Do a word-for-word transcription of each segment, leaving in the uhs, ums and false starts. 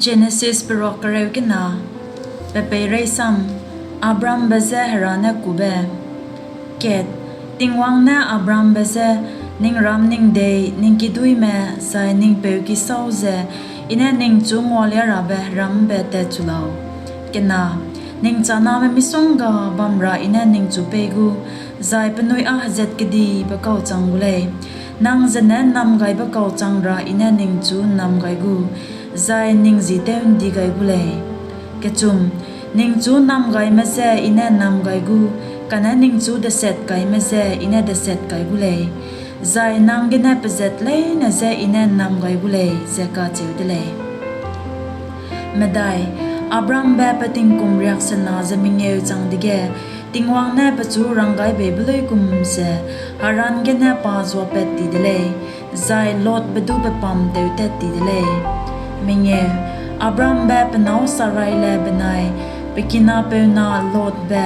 Jenesis peruak kereu kena. Pe peireisam: Abrambe je Hera ne Kube. Kat, Tingwang ne Abrambe je, Ning ram, ning dei, ning kiduîme, zai ning peu ki sâu ze I ne ningchu ngualiarabe heram ’mbe tatchu lau. Kena, ning chaname misongga bam ra I ne ningchu pei gu, zai penui â hezat kedibe kau chang gu lei; nang zene ’nnamgaibe kau chang ra I ne ningchu ’nnam gai gu, zai ning ji tew'ndi gai gu lei. Kechum, ningchu ’nnamgaime je I ne ’nnam gai gu, kane ningchu desatkaime je I ne desat kai gu lei, zai nang gene pezat leine je I ne ’nnam gai gu lei, ze kacheu de lei. Medai, Abrambe pe tingkum riaksena ze mengeu chang dege, Tingwang ne pechu ranggaibeibe luigum ze Haran gene pa zuapat ti de lei, zai Lotbe du pepam tewtat ti de lei. Mengeu, Abrambe pe nâu Saraile benai pe kinapeu na Lotbe,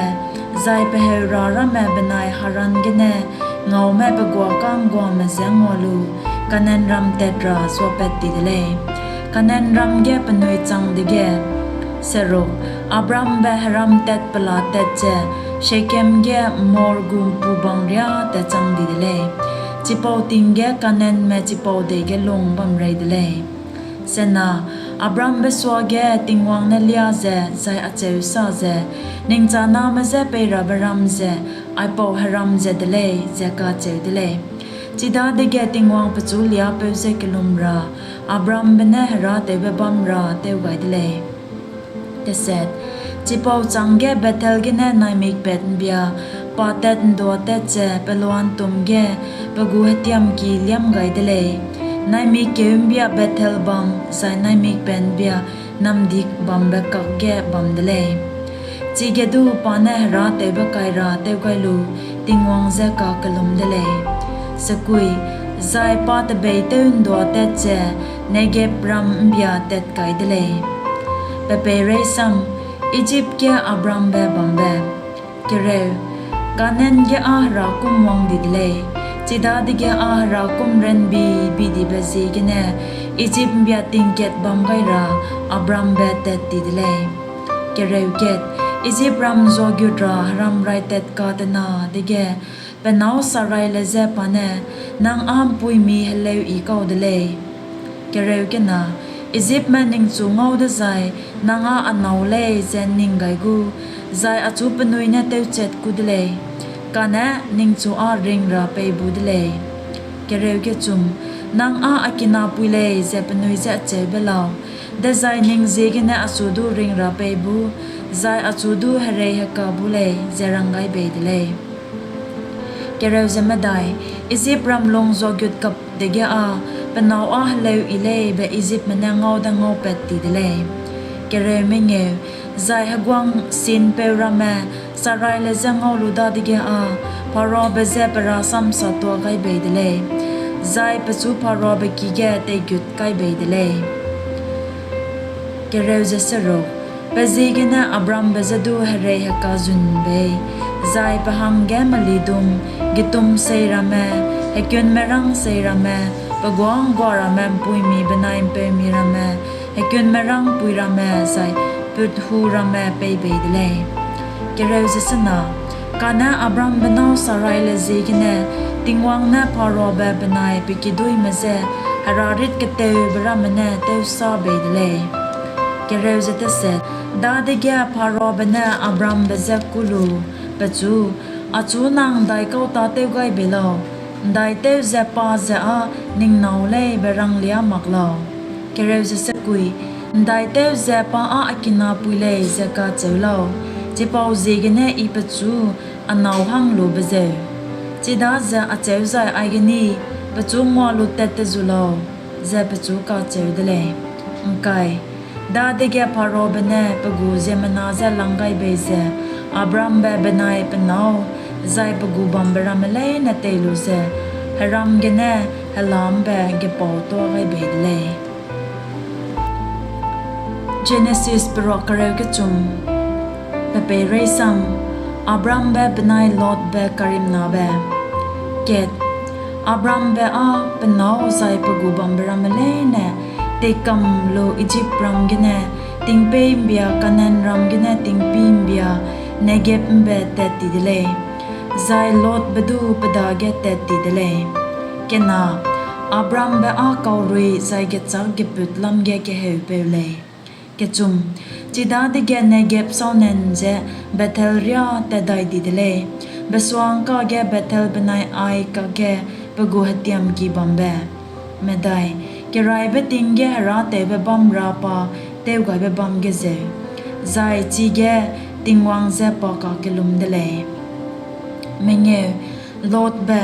zai pe heurâ ramme benai Haran gene ngaume pe guâ ka'ngguame je ngua lu, Kanaanram tat ra zuapat ti de lei. Kanaanram ge penui chang dege, seruk, Abrambe heram tat pela tat ze Shekem ge More gu ’mpubang riâ tat chang di de lei; chipau ting ge Kanaanme chipau dei ge lung bam rei de lei. Sena, Abrambe suage Tingwang ne liâ ze, zai acheu sa ze, Ning chaname je peirabe ram ze aipau heram ze de lei, ze kacheu de lei. Chidadege Tingwang pechu liâpeu je kellum ra Abrambe ne herâtewbe bâm ra tew gai de lei. Chipau chângge Bethel gene naimik pat ’mbia pa tat'nduâtat ze peloa'ntûm ge pe gu hetiamki liâm gai de lei; naimik kêu ’mbia Bethel bam zai naimik pat ’mbia namdik bambe kakge bam de lei. Chige du pa ne herâtewbe kai ra tew gai lu Tingwang je kakellum de lei. Zai pa tebeîtew'nduâtat ze Negebram ’mbia tat kai de lei. Pe peireisam: Ijip ge Abrambe Bambe. Kereu, Kanaan ge â herakûm wang di de lei; chidadege â herakûm ranbibidibe ziegene Ijip ’mbia ting kat bam gai ra Abrambe tat ti de lei. Kat, Ijipram zuagut ra heramrai tat katena dege, pe nâu Saraile je pa ne, Nang â ’mpuimi heleuyi kau de lei. Ijipme ningchu ngau dezai nang â a nâu lei ze ’nning gai gu, zai achu penui ne tewchat ku de lei, kane ningchu â ring ra pei bu de lei. Nang â a kinapui lei ze penui je acheu be lau, dezai ning ziegene achu du ring ra pei bu, zai achu du hereiheka bu lei, ze rang gai bei de lei. Ijipram lung zuagut kap dege â pe nâu â heleuyi lei be Ijipme ne ngau de ngaupat ti de lei. Zai heguang sinpeu ramme Saraile je ngau lu dadege â Pharaobe je pe rasam satuâ gai bei de lei, zai pechu Pharaobe ki ge teigut kai bei de lei. Pe ziegene Abrambe je du hereiheka zun bei, zai pe hangge melidung, getumsei ramme, hekunmerângsei ramme, pe guâ ’nggua ramme, ’mpuimi benai ’mpeumi ramme, hekunmerângpui ramme, zai puthu ramme pei bei de lei. Kane Abrambe nâu Saraile ziegene Tingwang ne Pharaobe benai pe kiduîme je herarît keteube ramme ne tewsâ bei de lei. Dadege Pharaobe ne Abrambe je kû lu, pechu, Achu nang ’ndaikau tâtew gai bei lau? ’Ndaitew ze pa ze â ning nâu lei be ranglia mak lau? ’Ndaitew ze pa â a kinapui lei ze kacheu lau? Chipauziegene I pechu a nâu hang lu be zeu? Chidaze acheuzai aige ni pechu ngua lu tat te zu lau, ze pechu kacheu de lei. Dadege Pharaobe ne pe gu ziemmena je lang gai bei ze Abrambe benai pe nâu, zai pe gu bambe ramme leine tei lu ze heram gene hela ’mbe gepâutuâ gai bei de lei. Jenesis peruak kereu kechum. Abrambe benai Lotbe Karimnabe. Abrambe â pe nâu zai pe gu bambe ramme leine Teikam lu Ijipram gene tingpeî ’mbia Kanaanram gene tingpî ’mbia Negeb ’mbe tat ti de lei, zai Lotbe du pe dage tat ti de lei. Abrambe â kaurui zai gechâk gepût lam ge keheupeu lei. Chidadege Negeb sâu nan ze Bethel riâ tat dai di de lei, besua'ngka ge Bethel benai Ai kakge pe gu hetiamki bambe, Keraîbe ting ge herâtewbe bâm ra pa tewgaibe bâm ge zeu, zai chige Tingwang je pa kakellum de lei. Lotbe,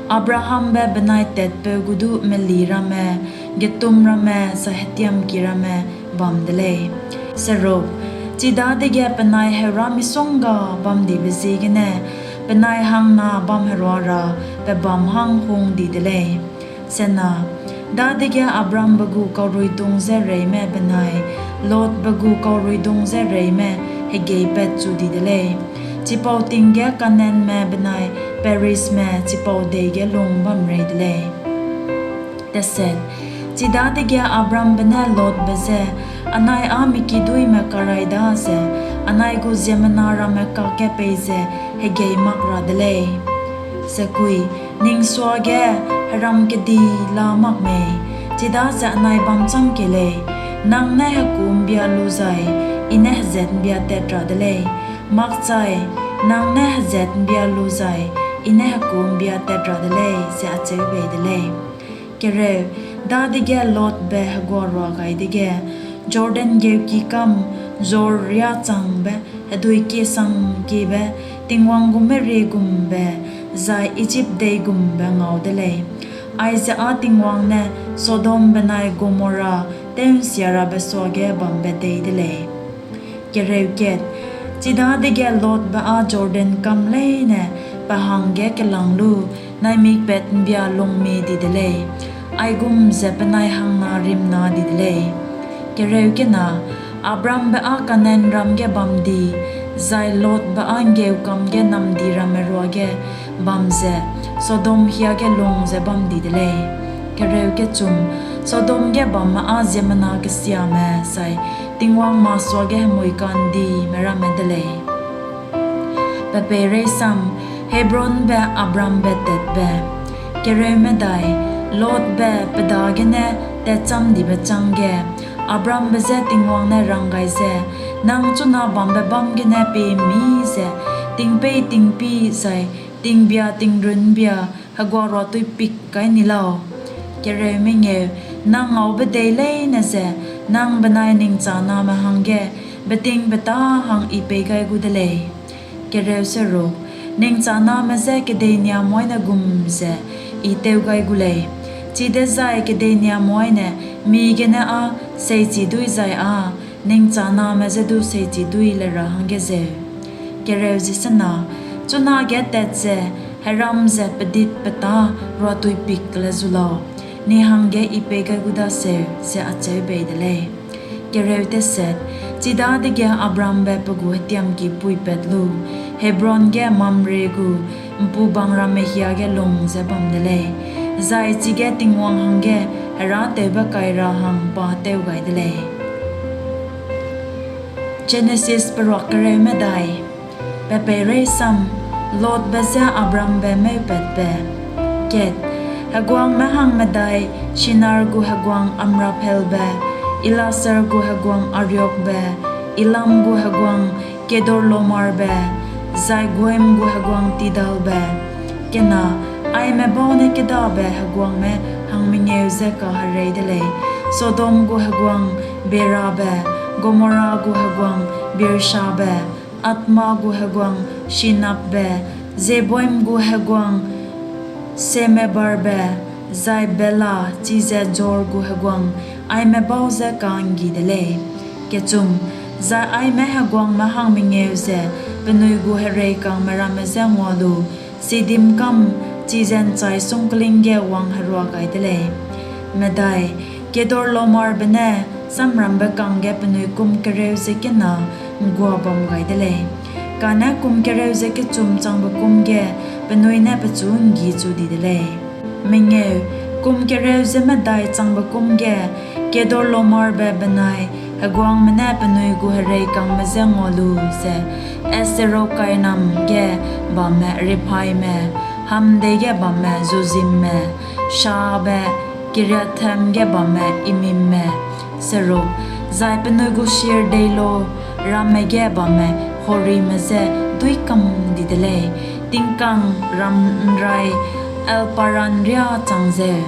Abrahambe benai tatpeu gu du meli ramme, getum ramme zai hetiamki ramme bam de lei. Chidadege penai heurâ misongga bamdibe ziegene penai hangna bamherua ra pebâm hang hung di de lei. Dadege Abrambe gu kauruidung je reîme benai Lotbe gu kauruidung je reîme hegeipat chu di de lei; chipau ting ge Kanaanme benai Perizme chipau dei ge lung bam rei de lei. Chidadege Abrambe ne Lotbe je, Anai â mi kiduîme karaî daze anai gu ziemmena ramme kakge peize hegei mak ra de lei. Ning suage heram kedi la mak mei? Chidaze anai bam châng kei lei; nang ne heku'mbia lu zai I ne hezat'mbia tat ra de lei, makchai nang ne hezat'mbia lu zai I ne heku'mbia tat ra de lei, ze acheu bei de lei. Dadege Lotbe heguarua gai dege, Jordan geuki kâm Zoar riâchangbe hedui kiesangkiebe Tingwang gu merie gumbe zai Ijip dei gumbe ngau de lei; aize â Tingwang ne Sodom benai Gomorra tew'nsiarabe suage bambe dei de lei. Chidadege Lotbe â Jordan kâm leine pe hangge kelâng lu naimik pat ’mbia lungmie di de lei, aigum ze penai hangna rimna di de lei. Abrambe â Kanaanram ge bamdi zai Lotbe â ’nggeukâm ge namdi ramme ruage bam ze Sodom hiage lung ze bam di de lei. Sodom ge bamme â ziemmena kesiame zai Tingwang masuage hemui ka'ndime ramme de lei. Hebronbe Abrambe Tatbe Lotbe pe dagene tatchamdibe chângge, Abrambe je Tingwang ne rang gai ze, Nang chuna bambe bâm gene pie mî ze tingpeî tingpî zai tingbia tingrunbia heguarua tuipik kai ni lau? Nang ngaube dei leine ze nang benai ning chaname hangge betingbeta hang I pei gai gu de lei. Ning chaname je kedeiniamoîne gum ze I tew gai gu lei, chidezai kedeiniamoîne mige ne â seichi duî zai â ning chaname je du seichi duî le ra hangge zeu. Chunage tat ze heram ze pedit-petâ ruatuipik le zu lau, ning hangge I pei gai gu daseu, ze acheu bei de lei. Chidadege Abrambe pe gu hetiamki puipat lu Hebron ge Mamre gu ’mpubang ramme hiage lung ze bam de lei, zai chige Tingwang hangge herâtewbe kai ra hang pa tew gai de lei. Jenesis peruak kereu medai. Lotbe je Abrambe Meubatbe Heguangme hangmedai Shinar gu heguang Amraphelbe, Ellasar gu heguang Ariokbe, Elam gu heguang Kedorlaomerbe, zai Goiim gu heguang Tidalbe. Aime bau ne kêdabe heguangme hangmengeu je kaherei de lei: Sodom gu heguang Berabe, Gomorra gu heguang Birshabe, Adma gu heguang Shinabbe, Zeboiim gu heguang Shemeberbe, zai Bela chize Zoar gu heguang, aime bau je ka'nggi de lei. Zai aime heguangme hangmengeu ze penui gu hereikangme ramme je ngua lu Siddim kâm chize ’nchai sungkling ge wangherua gai de lei. Kedorlaomerbe ne samrambe kangge penui kum kereu ze kena ’nggua bam gai de lei, kane kum kereu ze kechum changbe kum ge penui ne pechu ’nggi chu di de lei. Kum kereu ze medai changbe kum ge Kedorlaomerbe benai heguangme ne penui gu hereikangme je ngua lu ze Astarot kainam ge bamme Rephaime, Ham dei ge bamme Zuzimme, Shabe, Kiriathaim ge bamme Emimme, zai penui gu Seir deiloa ramme ge bamme Horime je duî kam di de lei, tingkang ram ’nrai El-paran riâ chang zeu.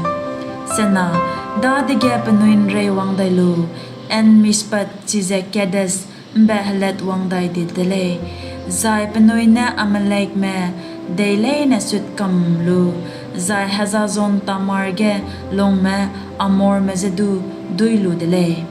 Dadege penui ’nreiwang dai lu, En-mishpat chize Kades ’mbe helatwang dai di de lei, zai penui ne Amalekme dei leine sut kam lu, zai Hazazon-tamar ge lungme Amorme je du duî lu de lei.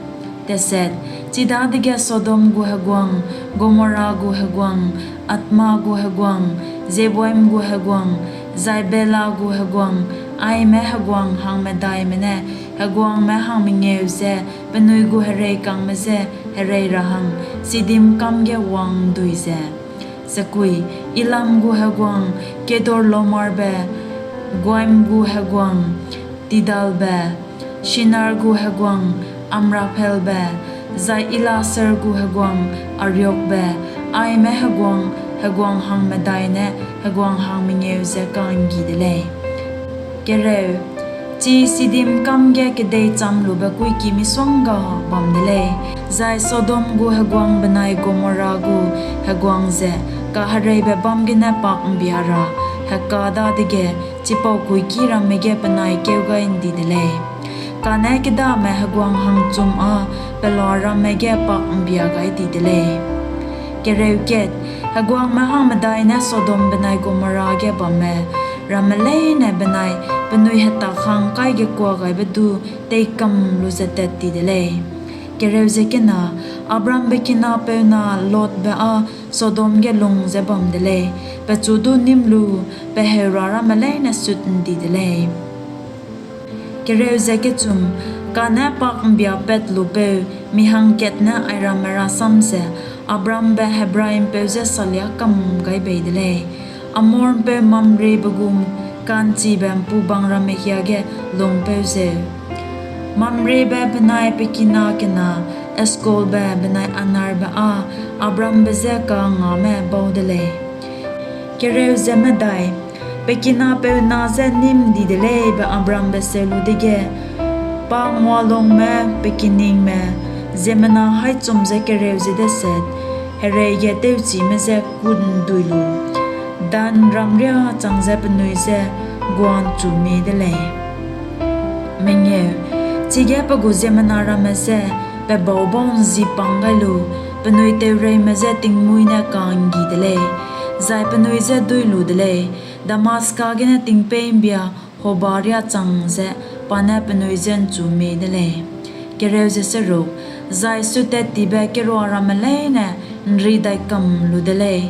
Chidadege Sodom gu heguang, Gomorra gu heguang, Adma gu heguang, Zeboiim gu heguang, zai Bela gu heguang, aime heguang hangmedaime ne heguangme hangmengeu ze penui gu hereikangme je herei ra hang Siddim kâm ge wang'ndui ze, Elam gu heguang Kedorlaomerbe, Goiim gu heguang Tidalbe, Shinar gu heguang Amraphelbe, zai Ellasar gu heguang Ariokbe, aime heguang, heguang hangmedai ne heguang hangmengeu ze ka'nggi de lei. Chi Siddim kâm ge kedei chamlube kuiki misongga bam de lei, zai Sodom gu heguang benai Gomorra gu heguang ze kahereibe bâm gene pak'mbia ra heka dadege chipau kuiki ramme ge penai kêu gai ’ndi de lei; kane kêdame heguang hangchum â pelua ramme ge pak'mbia gai di de lei. Heguangme hangmedai ne Sodom benai Gomorra ge bamme ramme leine benai penui hetak hang kaigekuagaibe du teikam lu ze tat ti de lei. Abrambe kinapeu na Lotbe â Sodom ge lung ze bam de lei, pechu du nîm lu pe heurâ ramme leine sut ’ndi de lei. Kane pak'mbiapatlupeu mi hangkat ne airamme rasam ze Abrambe Hebri'mpeu je salia kam gai bei de lei, Amor'mpeu Mamrebe gu ka'nchibe ’mpubang ramme hiage lungpeu zeu. Mamrebe benai pe kina kena Eshkolbe benai Anerbe â Abrambe je ka'ngngame bau de lei. Pe kinapeu na je nîm di de lei be Abrambe seu lu dege, pa ngualungme pe kiningme ziemmena haî chum ze kereu ze deset, herei ge tewchîme je kû'ndui lu, Dan ram riâ chang ze penui je gua'nchumie de lei. Chige pe gu ziemmena ramme je pe bau-bâu'nzipâng gai lu, penui teureime je tingmuî ne ka'nggi de lei, zai penui je duî lu de lei, Damaska gene tingpeî ’mbia Hoba riâ chang ze pa ne penui je ’nchumie de lei. Zai sutattibe kerua ramme leine ’nri dai kam lu de lei,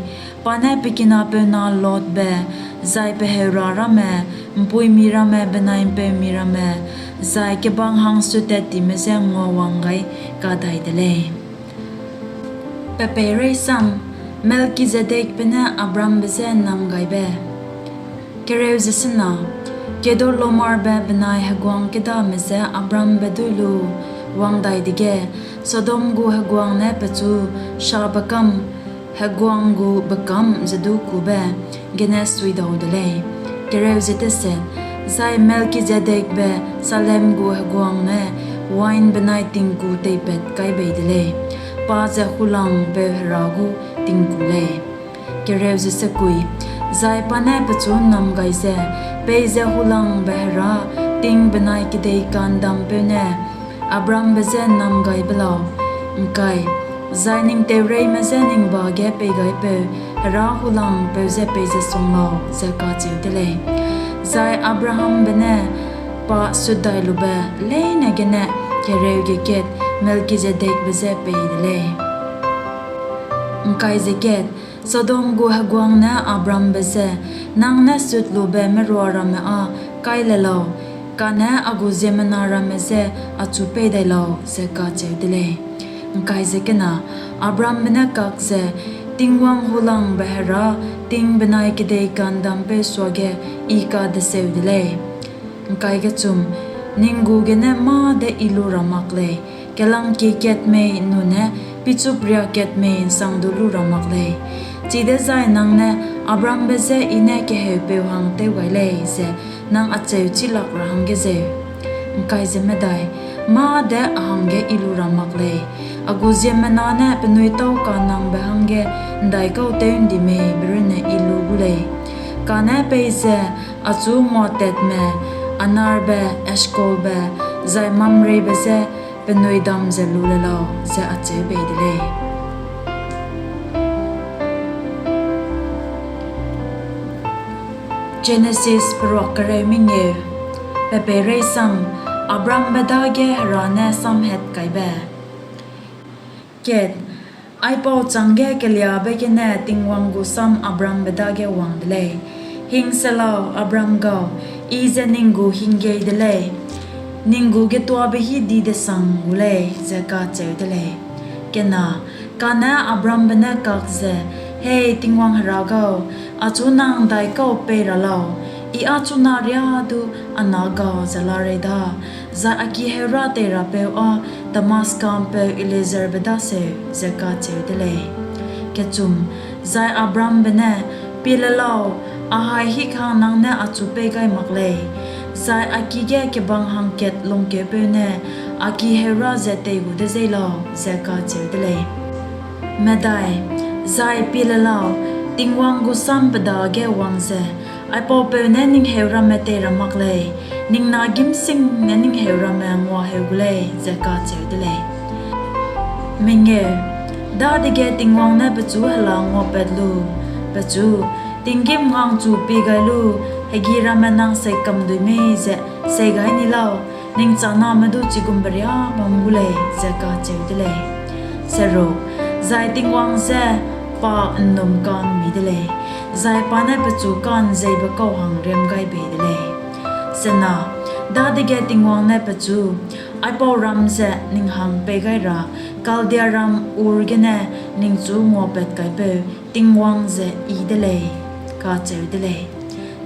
pa ne pe kinapeu na Lotbe, zai pe heurâ ramme, ’mpuimi ramme benai ’mpeumi ramme, zai kebang hang sutattime je nguawang gai kadai de lei. Melkizedekbe ne Abrambe je Namgaibe Kedorlaomerbe benai heguang kêdame je Abrambe duî lu wang dai dege, Sodom gu heguang ne pechu shabekâm, heguang gu bekâm ze du kube, gene suidau de lei. Zai Melkizedekbe Salem gu heguang ne wain benai tingku teipat kai bei de lei; pa ze hulangpeu Hera gu tingku lei. Zai pa ne pechu ’nnam gai ze, Peize hulangbe Hera, ting benai kedei ka'ndampeu ne Abrambe je ’nnam gai be lau, zai ning teureime je ning ba ge peigaipeu Hera hulangpeu je peize sung lau, ze kacheu de lei. Zai Abrahambe ne pa sutdailube leine gene kereu ge kat Melkizedekbe je pei de lei. Sodom gu heguang ne Abrambe je, Nang ne sutlube merua ramme â kai le lau, kane a gu ziemmena ramme je achu pei dai lau, ze kacheu de lei. Abrambe ne kak ze, Tingwang hulangbe Hera, ting benai kedei ka'ndampeu suage I kadeseu de lei, ’Ngkai kechum, ning gu gene mâ de I lu ra mak lei, kelangkie kat mei nune pichûp riâ kat mei ’nsang du lu ra mak lei; chidezai nang ne, ‘Abrambe je I ne keheupeu hang tew gai lei,’ ze nang acheu chilak ra hangge zeu. ’Ngkai ze medai, mâ de a hangge I lu ra mak lei, a gu ziemmena ne penui tâu ka'nnangbe hangge ’ndaikau tew'ndimeibe runne I lu gu lei; kane peize achu nguatatme Anerbe, Eshkolbe, zai Mamrebe je penui dam ze lu le lau, ze acheu bei de lei. Jenesis peruak kereu mengeu. Pe peireisang: Abrambe dage Hera ne Samhatkaibe. Kat, aipau chângge keliâbe gene Tingwang gu sam Abrambe dage wang de lei: Hing se lau, Abram gau, I ze ning gu hinggei de lei, ning gu getuabe hî di-desang gu lei, ze kacheu de lei. Kena, kane Abrambe ne kak ze, Hei Tingwang Hera gau, achu nang ’ndaikau pei ra lau? I â chuna riâ du a na ga ze larei da, zai a ki heurâ tei rapeu â Damaska'mpeu Eliezerbe daseu, ze kacheu de lei. Zai Abrambe ne, Pie le lau, a haî hik hang nang ne achu pei gai mak lei, zai a ki ge kebang hangkat lungkeupeu ne a ki heurâ ze tei gu de zeî lau, ze kacheu de lei. Medai, zai pie le lau, Tingwang gu sam pe dage wang ze, Aipaupeu ne ning heu ramme tei ra mak lei, ning na gîm sing ne ning heu ramme nguaheu gu lei, ze kacheu de lei. Mengeu, dadege Tingwang ne pechu hela nguapat lu, pechu, Tinggîm ngangchu pie gai lu, hegi ramme nang seikam dui mei ze sei gai ni lau, ning chaname du chigumbe riâ bam gu lei, ze kacheu de lei. Seruk, zai Tingwang je pa ’nnum ka'mmi de lei, zai pa ne pechu ka'nzeibe kau hang riam gai bei de lei. Sena, dadege Tingwang ne pechu, Aipau ram ze ning hang pei gai ra Kaldiaram Ur gene ningchu nguapatkaipeu Tingwang ze I de lei, kacheu de lei.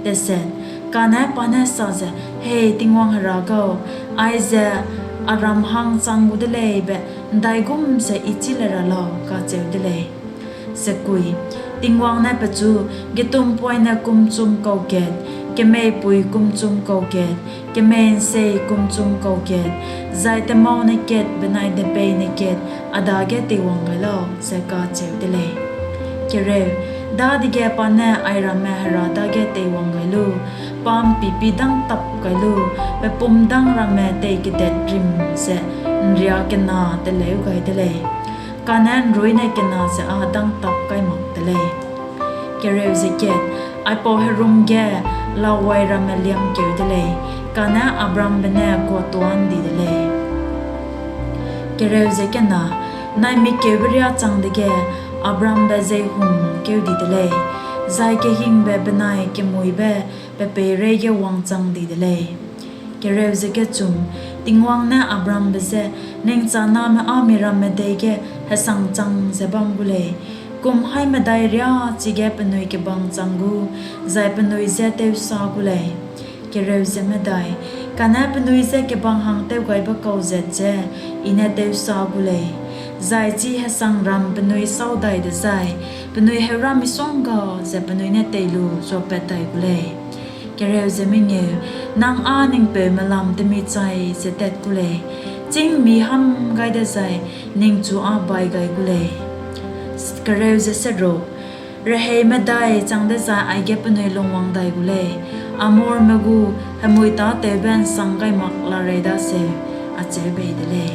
Deset, kane pa ne sa ze, Hei Tingwang Hera gau, aize a ram hang chang gu de lei be ’ndaigum ze I chî le ra lau? kacheu de lei. Sekui, Tingwang ne pechu, Getumpoine kum chum kau kat, kemeipui kum chum kau kat, kemei'nsei kum chum kau kat, zai temaune kat benai depeine kat a dage teiwang gai lau, ze kacheu de lei. Kereu, dadege pa ne airamme Hera dage teiwang gai lu, pa ’mpipi dangtap kai lu, pe pumdang ramme tei kedat rim ze ’nria kena teleu gai de lei; kane ’nruine kena ze â dangtap kai mak te lei. Aipau herum ge lawai ramme liamkeu de lei, kane Abrambe ne kuatuâ ’ndi de lei. Naimik keube riâ chang dege Abrambe jeihungkeu di de lei, zai kehingbe benai kemuîbe pe peireige wangchang di de lei. Tingwang ne Abrambe je, Ning chaname â miramme dei ge hesang chang ze bam gu lei; kum haî medai riâ chige penui kebang chang gu, zai penui je tewsâ gu lei. Kane penui je kebang hang tewgaibe kau zat je I ne tewsâ gu lei, zai chi hesangram penui sâu dai dezai penui heurâ misongga ze penui ne tei lu zuapat dai gu lei. Nang â ning peu melam temichai ze tat gu lei, chîng'mmi ham gai dezai ningchu â bai gai gu lei. Rehei medai chang dezai aige penui lungwang dai gu lei, Amorme gu hemui tâtewbe ’nsang gai mak larei daseu, acheu bei de lei.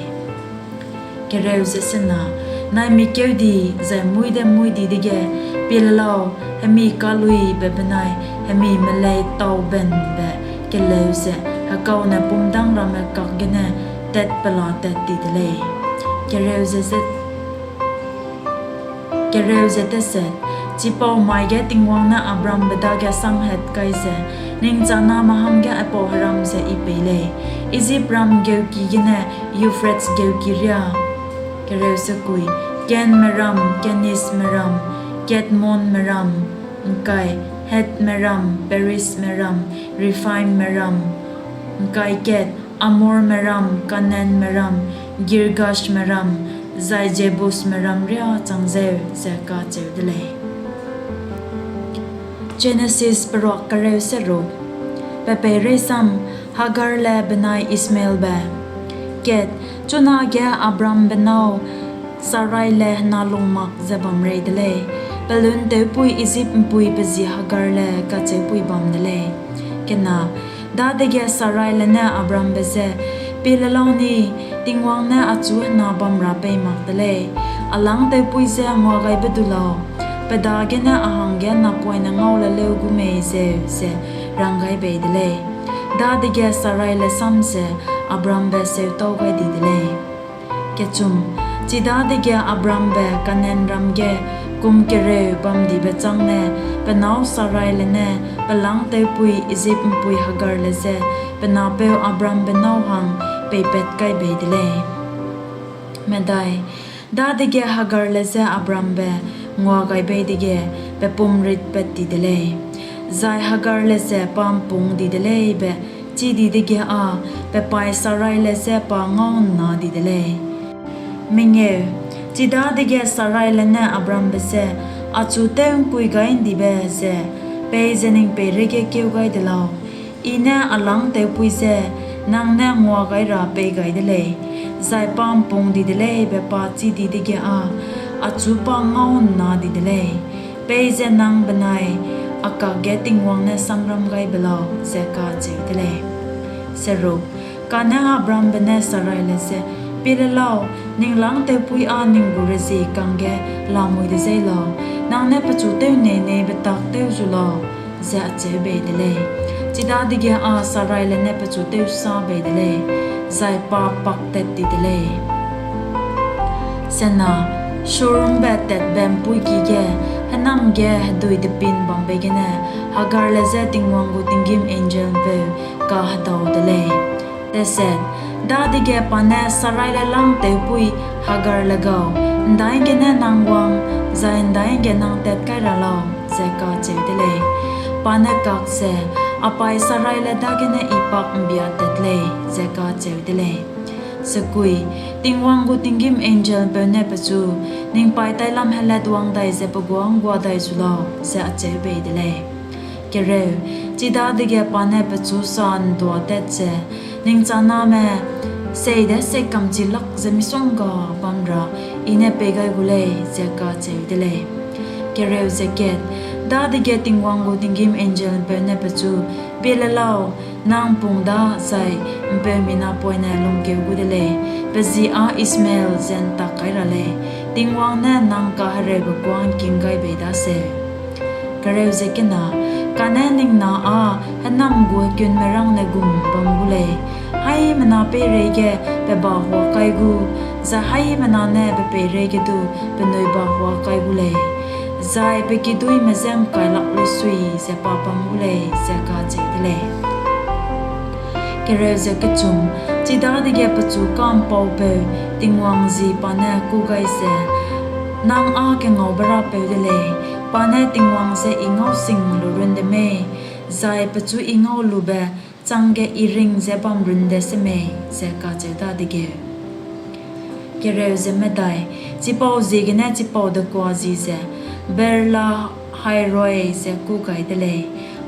Naimik keu di zai muî de muî di dege, pie le lau, hemi kaluibe benai hemi meleitaubenbe keleu ze hekaune pumdang ramme kak gene tatpelatat ti de lei. Chipau mai ge Tingwang ne Abrambe dage samhat kai ze, Ning chaname hangge aipau heram ze I pei lei, Ijipram geuki gene Euphrates geuki riâ. Kenme ram, Kenizme ram, Kadmonme ram, ’ngkai, Hethme ram, Perizme ram, Rephaimme ram, ’ngkai kat Amorme ram, Kanaanme ram, Girgashme ram, zai Jebusme ram riâ chang zeu, ze kacheu de lei. Jenesis peruak kereu seruk. Pe peireisam: Hagarle benai Ishmaelbe. Kat chunage Abrambe nâu Saraile hena lung mak ze bam rei de lei; pe luntewpui Ijip'mpui pe ji Hagarle kacheupui bam de lei. Kena Dadege Saraile ne Abrambe je, Pie le lau ni, Tingwang ne achu hena bam ra pei mak te lei; a langtewpui je nguagaibe du lau, pe dagene a hangge napoine ngau le leu gu mei zeu, ze rang gai bei de lei. Dadege Saraile sam ze Abrambe seutau gai di de lei. Chidadege Abrambe Kanaanram ge kum kereu bamdibe châng ne pe nâu Saraile ne pe langtewpui Ijip'mpui Hagarle je pe napeu Abrambe nâu hang peipat kai bei de lei. Dadege Hagarle je Abrambe ngua gai bei dege, pe pum ritpat ti de lei; zai Hagarle ze pa ’mpung di de lei be chî di dege â pe pai Saraile je pa ngau'nna di de lei. Chidadege Saraile ne Abrambe je, Achu tew'ngkuigai'ndibe ze peize ning peireige keu gai de lau? I ne a langtewpui je nang ne ngua gai ra pei gai de lei, zai pa ’mpung di de lei be pa chî di dege â achu pa ngau'nna di de lei; peize nang benai a kakge Tingwang ne samram gai be lau, ze kacheu de lei. Kane Abrambe ne Saraile je, Pie le lau, ning langtewpui â ning gu rezie kangge lamui de zeî lau, nang ne pechu tew nei-neibe tak tew zu lau, ze acheu bei de lei. Chidadege â Saraile ne pechu tewsâ bei de lei, zai pa paktat ti de lei. Shur ’mbe tatbe ’mpuîki ge hênam ge hedui depin bambe gene Hagarle je Tingwang gu tinggîm angel'mpeu kahedau de lei. Dadege pa ne Saraile langtewpui Hagarle gau, ’Ndaigene nang wang, zai ’ndaige nang tat kai ra lau? ze kacheu de lei. Pa ne kak ze, A pai Saraile dagene I pak'mbiatat lei, ze kacheu de lei. Tingwang gu tinggîm angel'mpeu ne pechu, Ning paî tailam helatwang dai ze pe guâ ’nggua dai zu lau, ze acheu bei de lei. Chidadege pa ne pechu sa ’nduâtat ze, Ning chaname seide seikamchi lak ze misongga bam ra I ne pei gai gu lei, ze kacheu de lei. Dadege Tingwang gu tinggîm angel'mpeu ne pechu, Pie le lau, nang ’mpung da zai ’mpeumi napoine lungkeu gu de lei; pe ji â Ishmael ze ’ntak kai ra lei, Tingwang ne nang kahereube kuâ ’ngking gai bei daseu. Kane ning na â hênam gu hekunmerângne gum bam gu lei, haimena peireige pe bahuâ kai gu, zai haimena ne pe peireige du penui bahuâ kai gu lei, zai pe kiduîme je ’ngkai lak luisui ze pa bam gu lei, ze kacheu de lei. Chidadege pechu ka'mpaupeu Tingwang ji pa ne kû gai ze, Nang â kengaube Rapeu de lei; pa ne Tingwang je I ngau sing lu runde mei, zai pechu I ngau lube chângge I ring ze bam runde semei? ze kacheu dadegeu. Chipauziegene chipau dekua ji ze Beer-lahai-roi ze kû gai de lei;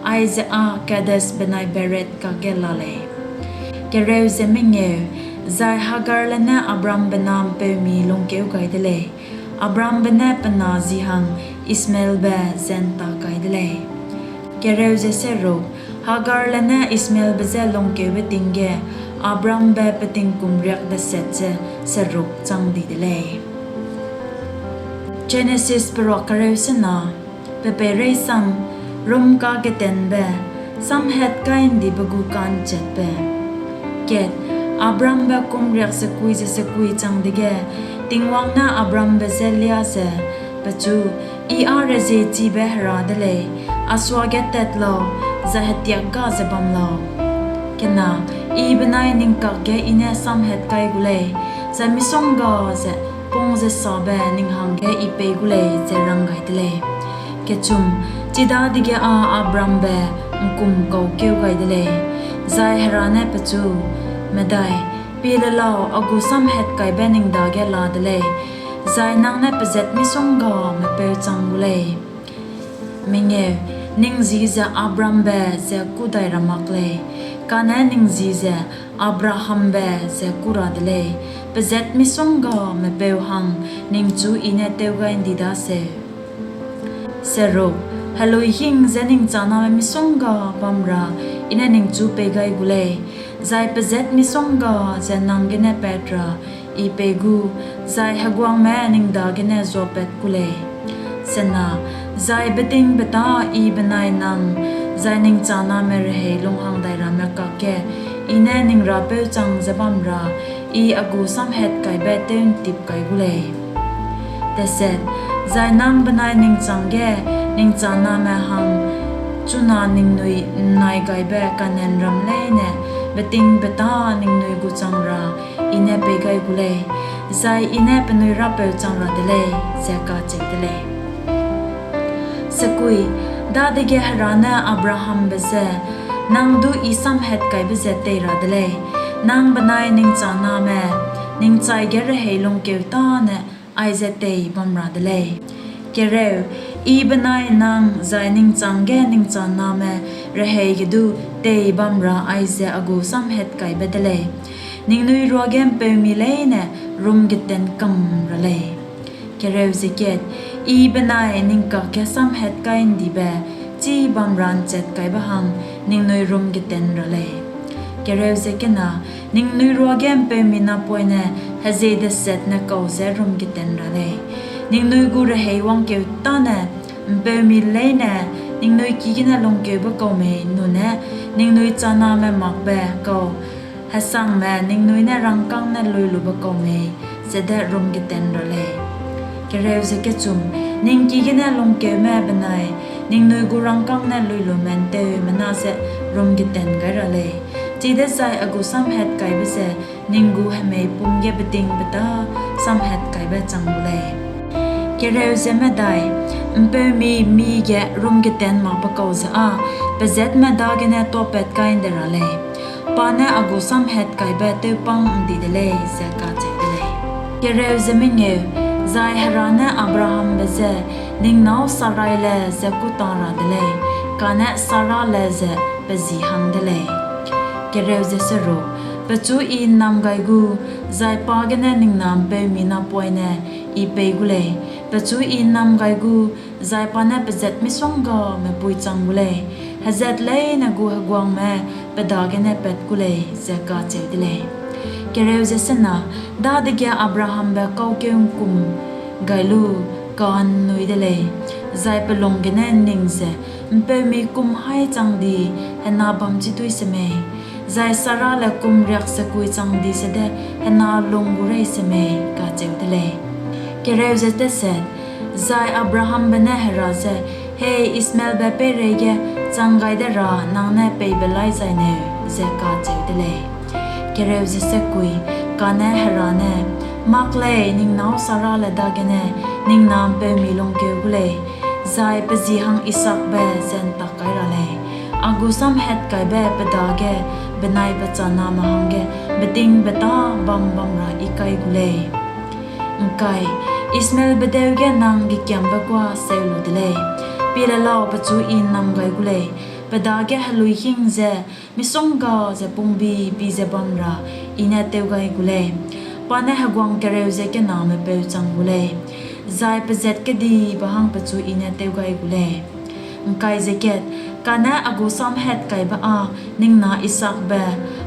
aize â Kades benai Bered kakge la lei. Zai Hagarle ne Abrambe na ’mpeumi lungkeu gai de lei; Abrambe ne pe na ji hang Ishmaelbe ze ’ntak kai de lei. Hagarle ne Ishmaelbe je lungkeube ting ge Abrambe pe tingkum riak deset ze seruk chang di de lei. Jenesis peruak kereu sena. Pe peireisam: Rumkagetenbe, Samhatkai'ndibe gu Ka'nchetbe. Abrambe kum riaksekui ze sekui chang dege, Tingwang ne Abrambe je liâ ze pechu, I â reziechibe Hera de lei; a suage tat lau, zai hetiak ga ze bam lau. I benai ning kakge I ne samhat kai gu lei, zai misongga ze pung ze sabe ning hangge I pei gu lei, ze rang gai de lei. Chidadege â Abrambe ’ngkumkaukeu gai de lei, Zai Hera ne pechu, Medai, pie le lau, a gu samhatkaibe ning dage la de lei, zai nang ne pezat misonggame peu chang gu lei. Mengeu, ning ji ze Abrambe ze kû dai ra mak lei, kane ning ji ze Abrahambe ze kû ra de lei; pezat misonggame peu hang ningchu I ne tew gai ’ndi daseu. Seruk, heluîhing ze ning chaname misongga bam ra I ne ningchu pei gai gu lei, zai pezat misongga ze nang gene pat ra I pei gu, zai heguangme ning dagene zuapat ku lei. Sena, zai betingbeta I benai nang, zai ning chaname rehei lunghang dai ramme kakge I ne ning Rapeu chang ze bam ra I a gu samhatkaibe tew'ntip kai gu lei. Teset, zai nang benai ning chângge ning chaname hang chuna ningnui ’nnaigaibe Kanaanram leine betingbeta ningnui gu chang ra I ne pei gai gu lei, zai I ne penui Rapeu chang ra de lei, ze kacheu de lei. Sekui, dadege Hera ne Abrahambe je, Nang du I samhatkaibe ze tei ra de lei, nang benai ning chaname ning chai ge rehei lungkeu tâne aize tei bam ra de lei. Kereu, I benai nang zai ning chângge ning chaname rehei ge du tei bam ra aize a gu samhatkaibe de lei, ningnui ruage ’mpeumi leine rumgeten kam ra lei. Kereu ze kat, I benai ning kakge samhatkai ’ndibe chibam ra ’nchat kaibe hang ningnui rumgeten ra lei. Kereu ze kena, ningnui ruage ’mpeumi napoine hezie desetne kau ze rumgeten ra lei, ningnui gu rehei wangkeu tâne ’mpeumi leine ningnui ki gene lungkeube kau mei nune ningnui chaname makbe kau hesangme ningnui ne rangkâng ne luilube kau mei, zede rumgeten ra lei. Kereu ze kechum, ning ki gene lungkeume benai ningnui gu rangkâng ne luilume ’nteumena ze rumgeten gai ra lei, chidezai a gu samhatkaibe ze ning gu hemei pum ge betingbeta samhatkaibe chang gu lei. Kereu ze medai, ’mpeumi mige rumgeten makbe kau ze â pezatme dagene tuâpat kai ’nde ra lei, pa ne a gu samhatkaibe tewpâng ’ndi de lei, ze kacheu de lei. Kereu ze mengeu, zai Hera ne Abrahambe je, Ning nâu Saraile ze kû ta ra de lei, kane Sarale ze pe ji hang de lei. Kereu ze seruk, pechu I ’nnam gai gu, zai pa gene ning na ’mpeumi napoine I pei gu lei; pechu I ’nnam gai gu, zai pa ne pezat misonggame pui chang gu lei, hezat leine gu heguangme pe dagene pat ku lei, ze kacheu de lei. Kereu ze sena, dadege Abrahambe kaukeu ’ngkum gai lu ka'nnui de lei, zai pe lung gene ’nning ze, ’Mpeumi kum haî chang di hena bamchi dui semei, zai Sarale kum riaksekui chang di sede hena lung gu rei semei? kacheu de lei. Kereu ze teset, zai Abrahambe ne Hera je, Hei Ishmaelbe peireige chang gai de ra nang ne pei be lai zai neu? ze kacheu de lei. Kereu ze sekui, kane Hera ne, Mak lei, ning nâu Sarale dagene ning na ’mpeumi lungkeu gu lei, zai pe ji hang Isaakbe ze ’ntak kai ra lei; a gu samhatkaibe pe dage benai pe chaname hangge betingbeta bam bam ra I kai gu lei. ’Ngkai, Ishmaelbe deu ge nang gekiambe kuâ seu lu de lei; pie le lau, pechu I ’nnam gai gu lei, pe dage heluîhing ze misongga ze pungbi-bi ze bam ra I ne tew gai gu lei, pa ne heguang kereu ze kename peu chang gu lei, zai pezat kedibe hang pechu I ne tew gai gu lei. ’Ngkai ze kat, kane a gu samhatkaibe â ning na Isaakbe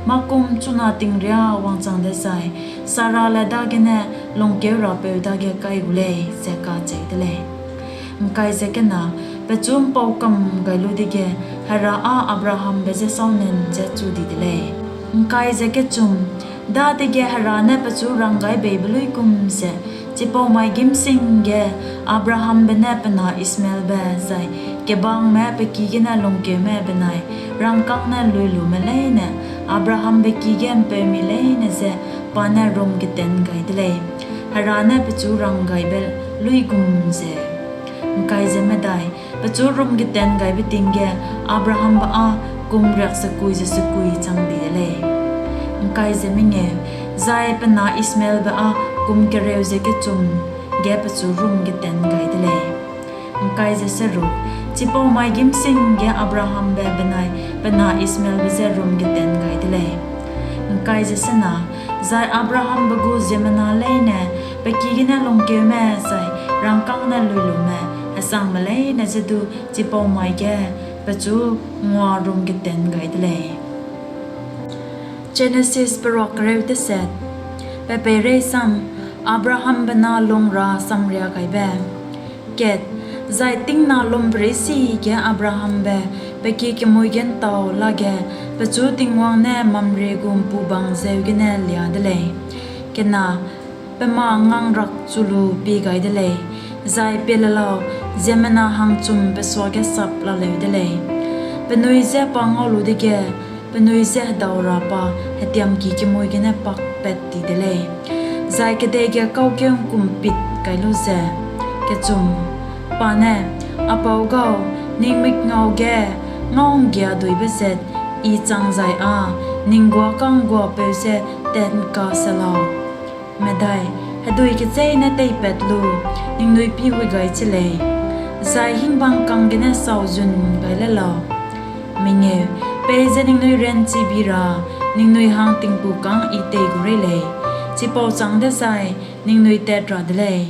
mâ-kum chuna ting riâ wangchang dezai Sarale dagene lungkeu rapeu dage kai gu lei, ze kacheu de lei. ’Ngkai ze kena, pechu ’mpau kam gai lu dege, Hera â Abrahambe je sâu nan ze chu di de lei. ’Ngkai ze kechum, dadege Hera ne pechu ranggaibeibe luigum ze, chipau mai gîmsing ge Abrahambe ne pe na Ishmaelbe zai kebangme pe ki gene lungkeume benai rangkâng ne luilume leine Abrahambe ki ge ’mpeumi leine je pa ne rumgeten gai de lei, Hera ne pechu ranggaibe luigum zeu. ’Ngkai ze medai, pechu rumgeten gaibe ting ge Abrahambe â kum riaksekui ze sekui chang di de lei. Zai pe na Ishmaelbe â kum kereu ze kechum ge pechu rum geten gai de lei. Chipau mai gîmsing ge Abrahambe benai pe na Ishmaelbe je rum geten gai de lei. Zai Abrahambe gu ziemmena leine, pe ki gene lungkeume zai rangkâng ne luilume, hesangme leine je du chipau mai ge pechu ngua rum geten gai de lei. Jenesis peruak kereu teset. Pe peirei sam, Abrahambe na lung ra samriagaibe. Kat, zai tingna lumperei si ge Abrahambe pe ki kemui ge ’ntau lage pechu Tingwang ne Mamre gu ’mpubang zeu gene liâ de lei. Kena, pe mâ ’ngngangrak chu lu pie gai de lei, zai pie le lau, ziemmena hangchum pe suage sap laleu de lei. Penui je pa ngau lu dege, penui je hedau ra pa hetiamki kemui gene pakpat ti de lei, zai kedei ge kaukeu ’ngkumpit kai lu ze, kechum, pa ne, A pau gau, ning mikngau ge ngau'nggiaduibe zat I chang zai â ning guâ ka'ngguapeu je tat'ngka se lau. Medai, hedui kecheîne teipat lu ningnui pî hui gai che lei, zai hingbang kang gene sau zun gai le lau. Peize ningnui ranchibi ra ningnui hang tingku kâng I tei gu rei lei, chipau châng dezai ningnui tat ra de lei.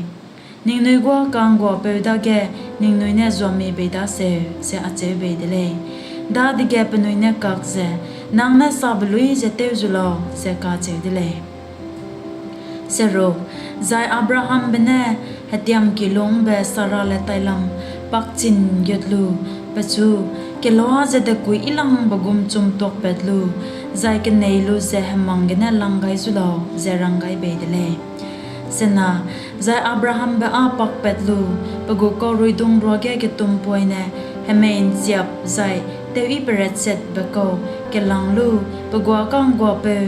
Ningnui guâ ka'ngguapeu dage ningnui ne zuamie bei daseu, ze acheu bei de lei. Dadege penui ne kak ze, Nang ne sabe luî ze tew zu lau, ze kacheu de lei. Zai Abrahambe ne hetiamki lungbe Sarale tailam pakchin gut lu, pechu, Kelua ze dekuî yilangbe gum chum tuakpat lu, zai kenei lu ze hemang gene lang gai zu lau, ze rang gai bei de lei. Zai Abrahambe â pakpat lu, pe gu kauruidung ruage getumpoine hemei ’nchiap zai teuyi peretsetbe kau kelâng lu, pe guâ ka'ngguapeu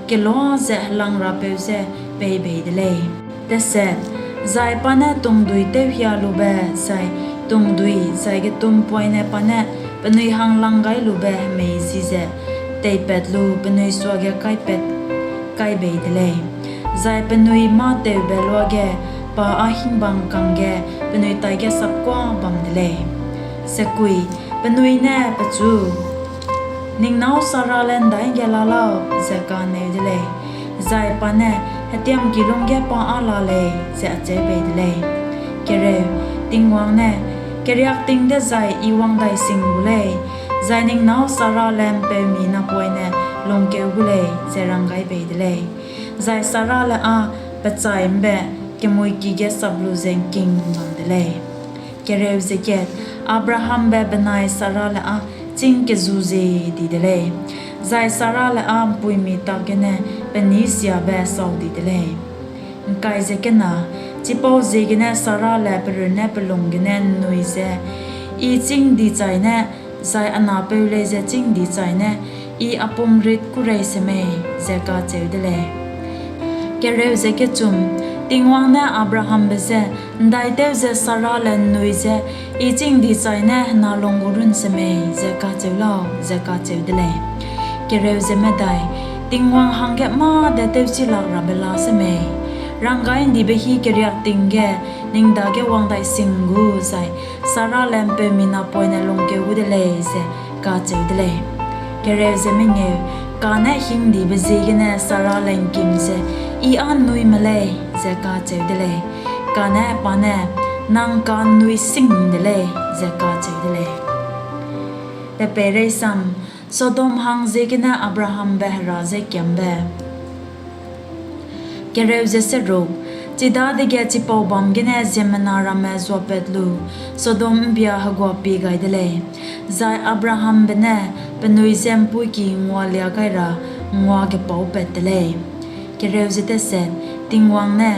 kelua ze helangrapeu je pei bei de lei. Zai pa ne tungdui tewhialube zai tungdui zai getumpoine pa ne penui hang lang gai lube hemei ji ze teipat lu penui suage kaipat kai bei de lei, zai penui mâ-teube luage pa â hingbang kangge penui taige sapkuâ bam de lei. Penui ne pechu, Ning nâu Sarale ’ndaige la lau, ze kaneu de lei. Zai pa ne, Hetiamki lungge pa â la lei, ze acheu bei de lei. Tingwang ne, Keriakting dezai I wang dai sing gu lei, zai ning nâu Sarale ’mpeumi napoine lungkeu gu lei, ze rang gai bei de lei. Zai Sarale â pe chai ’mbe kemui ki ge sap lu ze ’ngking bam de lei. Abrahambe benai Sarale â chîng kezu zie di de lei, zai Sarale â ’mpuimi tak gene pe nî siabe sau di de lei. Chipauziegene Sarale pe runne pe lung gene ’nnui ze, I chîng di chaine, zai a napeu lei ze chîng di chaine, I a pumrit kûrei semei? ze kacheu de lei. Tingwang ne Abrahambe je, ’Ndaitew ze Sarale ’nnui ze, ‘I chîng di chaine hena lung gu run semei?’ ze kacheu lau, ze kacheu de lei. Tingwang hangge mâ de tewchilak rabe la semei? Ranggai'ndibe hî keriakting ge ning dage wang dai sing gu zai Sarale ’mpeumi napoine lungkeu gu de lei, ze kacheu de lei. Kane hingdibe ziegene Sarale ’ngkim ze, I â ’nnui me lei, ze kacheu de lei. Kane pa ne, Nang ka'nnui sing de lei, ze kacheu de lei. Sodom hang ziegene Abrahambe Hera je kiambe. Chidadege chipau bâm gene ziemmena ramme zuapat lu, Sodom ’mbia heguapie gai de lei, zai Abrahambe ne penui je ’mpuîki ngualia gai ra nguagepâupat te lei. Tingwang ne,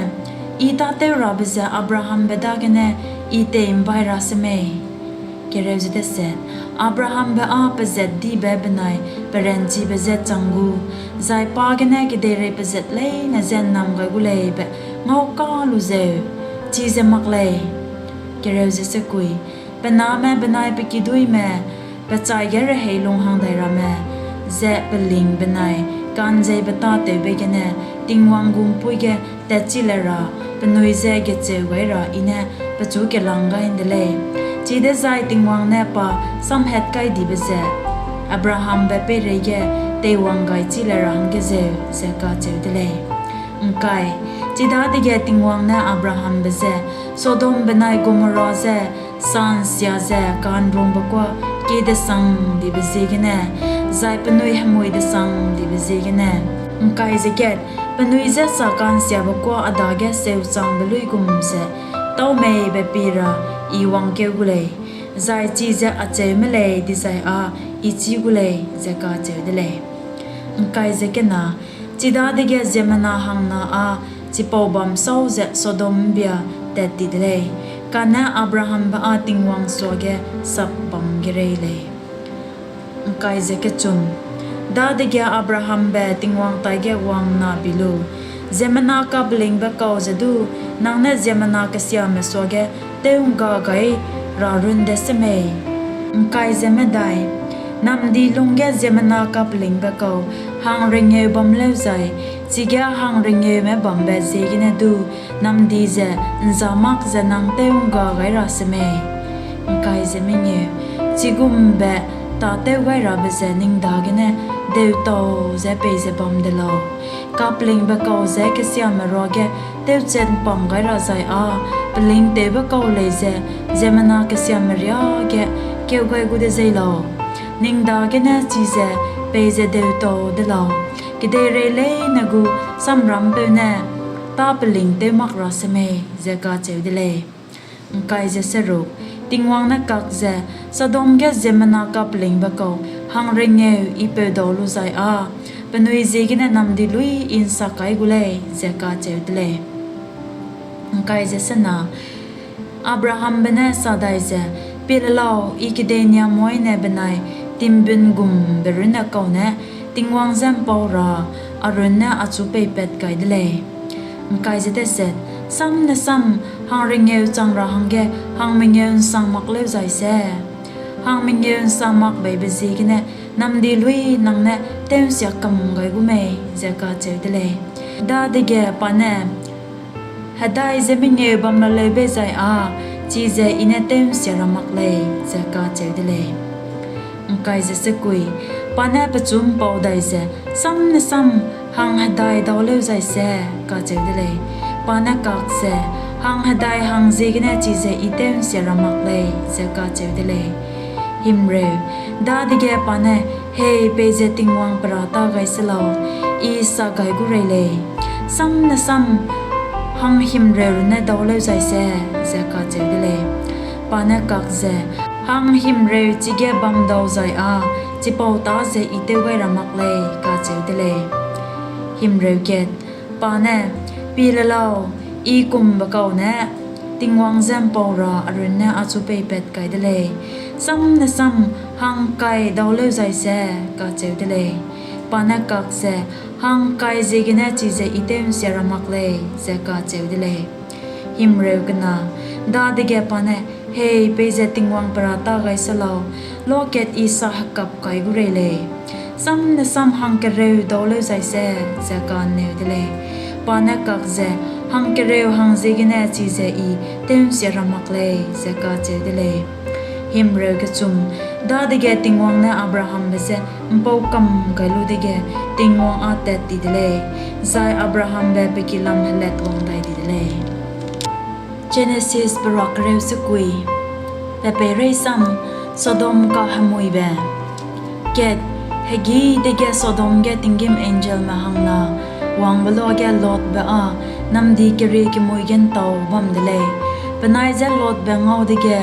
I tâtewrabe ze Abrahambe dagene I tei'mbai ra semei? Abrahambe â pezatdibe benai peranchibe je chang gu, zai pa gene kedeirei pezat leine je ’nnam gai gu lei be ngaukâ lu zeu, chize mak lei. Pe name benai pe kiduîme, Pe chai ge rehei lunghang dai ramme je peling benai ka'nzeibe tâtewbe gene Tingwang gu ’mpuî ge tatchi le ra penui je gecheu gai ra I ne pechu kelâng gai ’nde lei; chidezai Tingwang ne pa samhatkaidibe ze Abrahambe peireige teiwang gaichi le ra hangge zeu, ze kacheu de lei. Chidadege Tingwang ne Abrahambe je, Sodom benai Gomorra je sa'nsia ze ka'nrungbe kuâ kie-desangdibe ziegene, zai penui hemui-desangdibe ziegene, penui je sa ka'nsiabe kuâ a dage seuchangbe luigum ze tâu mei be pie ra I wangkeu gu lei, zai chize acheume lei dizai â I chî gu lei, ze kacheu de lei. Chidadege ziemmena hangna â chipau bâm sâu ze Sodom ’mbia tat ti de lei; kane Abrahambe â Tingwang suage sapbam gerei lei. Dadege Abrahambe Tingwang taige wang'nna bi lu, ziemmena kapelingbe kau ze du nang ne ziemmena kesiame suage tew'ngga gai ra runne de semei? Namdi lungge ziemmena kapelingbe kau hangrengeu bam lêuzai, chige hangrengeume bambe ziegene du namdi ze ’nzâ mak ze nang tew'ngga gai ra semei? Chigumbe tâ tewgairabe ze ning dagene deutau ze peize bam de lau? Kapelingbe kau je kesiame ruage tewchat'mpam gai ra zai â pelingtewbe kau lei ze ziemmena kesiame riâ ge kêu gai gu de zeî lau? Ning dagene chize peize deutau de lau? Kedeirei leine gu samrampeu ne tâ peling tew mak ra semei? ze kacheu de lei. Tingwang ne kak ze, Sodom ge ziemmena kapelingbe kau hangrengeu I peudau lu zai â penui ziegene namdi luî I ’nsak kai gu lei, ze kacheu de lei. Abrahambe ne sa dai ze, Pie le lau, I kedei niamoîne benai timbun gumbe runne kau ne Tingwang je ’mpau ra a runne achu peipat kai de lei. Samne sam hangrengeu chang ra hangge hangmengeu ’nsang mak lêuzai se? Hangmengeu ’nsang mak beibe ziegene namdi luî nang ne tew'nsia kam gai gu mei? ze kacheu de lei. Dadege pa ne, Hedai ze mengeu bam la leu bei zai â chize I ne tew'nsia ra mak lei, ze kacheu de lei. Pa ne pechu ’mpau dai ze, Samne sam hanghedai dau lêuzai se? kacheu de lei. Pa ne kak ze, Hanghedai hangziegene chize I tew'nsia ra mak lei, ze kacheu de lei. Dadege pa ne, Hei peize Tingwang pe râta gai se lau, I sa gai gu rei lei; samne sam hanghimreu runne dau lêuzai se? ze kacheu de lei. Pa ne kak ze, Hanghimreu chige bam dau zai â chipau tâ ze I tew gai ra mak lei, kacheu de lei. Pa ne, Pie le lau, I kumbe kau ne Tingwang je ’mpau ra a runne achu peipat kai de lei; samne sam hangkai dau lêuzai se? kacheu de lei. Pa ne kak ze, Hangkai ziegene chize I tew'nsia ra mak lei, ze kacheu de lei. Dadege pa ne, Hei peize Tingwang pe râta gai se lau, luakat I sa hekap kai gu rei lei; samne sam hangkereu dau lêuzai se? ze ka'nneu de lei. Pa ne kak ze, Hangkereu hangziegene chize I tew'nsia ra mak lei, ze kacheu de lei. Dadege Tingwang ne Abrahambe je ’mpau kam gai lu dege, Tingwang â tat ti de lei, zai Abrahambe pe ki lam helatwang dai di de lei. Genesis Peruak Kereu Sekui. Pepeirei sam, Sodom Kahemuibe. Kat, hegî dege Sodom ge tinggîm angelme hangna wangbe luage Lotbe â namdi keriekemui ge ’ntau bam de lei; penai je Lotbe ngau dege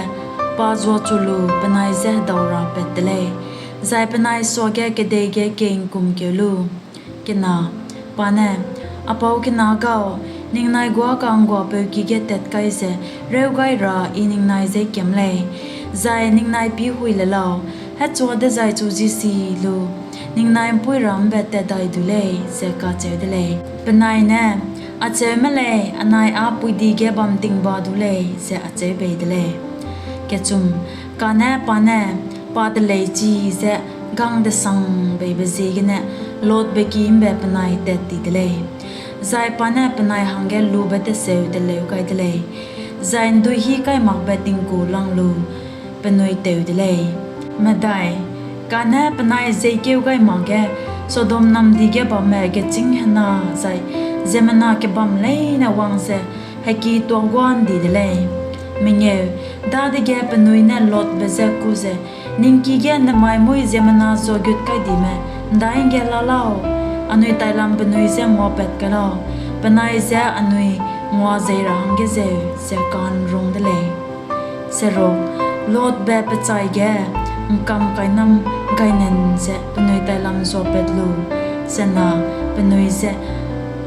pa zuachu lu penai je hedau ra pat te lei, zai penai suage kedei ge kei'ngkumkeu lu. Pa ne, A pau kena gau, ningnai guâ ka'ngguapeu ki ge tat kai ze rêu gai ra I ningnai je kiam lei, zai ningnai pî hui le lau, hechua dezai chu ji si lu ningnai ’mpuî ra ’mbe tat dai du lei, ze kacheu de lei. Penai ne, Acheume lei, anai â puidi ge bamtingba du lei, ze acheu bei de lei. Kane pa ne, pa telei chi ze gang-desangbeibe ziegene Lotbe ki ’mbe penai tat ti de lei, zai pa ne penai hangge lube teseu teleu gai de lei, zai ’nduihîkaimakbe tingku lang lu penui teu de lei. Medai, kane penai jeikeu gai makge Sodom namdi ge bamme gechîng hena zai ziemmena kebam leine wang ze heki tuâguâ ’ndi de lei. Mengeu, dadege penui ne Lotbe je kû ze, Ning ki ge nemai muî ziemmena zuagut kai dime ’ndaige la lau, anui tailam penui je nguapat kai lau, penai je anui ngua zei ra hangge zeu, ze ka'nrung de lei. Seruk, Lotbe pe chai ge ’ngkam kainam gainen ze penui tailam zuapat lu, sena, penui je,